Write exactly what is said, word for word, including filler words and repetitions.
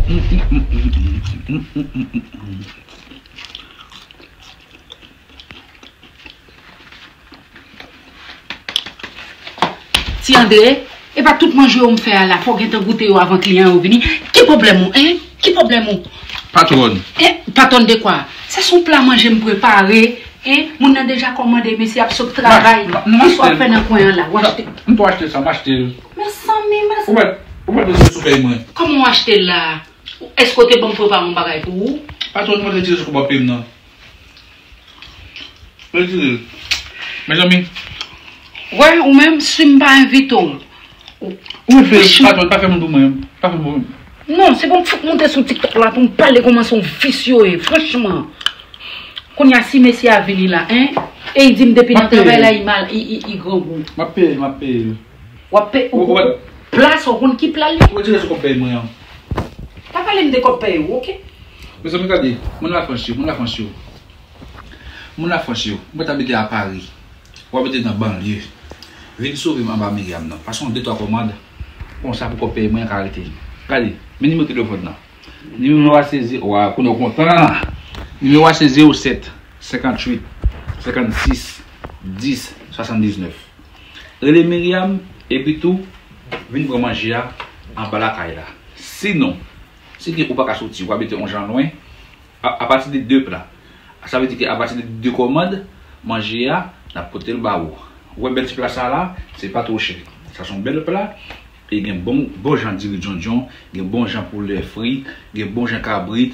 Ti Andre, e pa tout manje yo m fè a la, fò w gentan goute yo avan kliyan yo vini. Ki pwoblèm ou, en? Ki pwoblèm ou? Patwòn. En? Patwòn de kwa? Sa se yon pla manje m prepare, en? Moun nan deja kòmande, mesye ap sot travay. Kisa w ap fè nan kwen an la? W achte? M tou achte sa, m achte l. Mezanmi, mezanmi. Ou mèt, ou mèt bezwen sou pèy mwen. Kòman w achte l la? Èske w te ban m prepare yon bagay pou ou? Patwòn, mwen retire sou kòb w ap peye m nan. Retire l. Mezanmi. Wè, ou menm, si m pa envite w. Ou, ou fè, patwòn, pa fè moun pou mwen. Pa fè moun pou mwen. Non, se pou m fout monte sou TikTok la pou m pale kòman se yon visye w ye, franchman. Kounye a, si mesye a vini la, en? E l di m depi nan travay la, li mal, li, li, li grangou. M ap peye l, m ap peye l. W ap peye, ou, ou, plas, ou konn ki pla li? Ou retire sou kòb pèy mwen an. Pa pale m de kòb pèy ou, oke? Mezanmi, gade, moun Lafrans yo, moun Lafrans yo. Moun Lafrans yo, mwen t abite a Pari. W abite nan banlye. Vin sove m anba Myriam nan. Pase yon de twa kòmand. Konsa pou kòb pèy mwen an ka rete. Gade, men nimewo telefòn nan. Nimewo a se ze-, wa, konnen w kontan. Nimewo a se zewo sèt, senkantuit, senkannsis, dis, swasanndiznèf. Rele Myriam, epi tou, vin pran manje a anba lakay la. Sinon, si gen ou pa ka soti, w abite yon jan lwen, a, apati de de pla. Sa vle di ke apati de de kòmand, manje a, n ap pote l ba ou. Ou wè bèl ti pla sa la, se pa twò chè. Sa se yon bèl pla, e gen bon, bon jan diri djondjon, gen bon jan poulè fri, gen bon jan kabrit,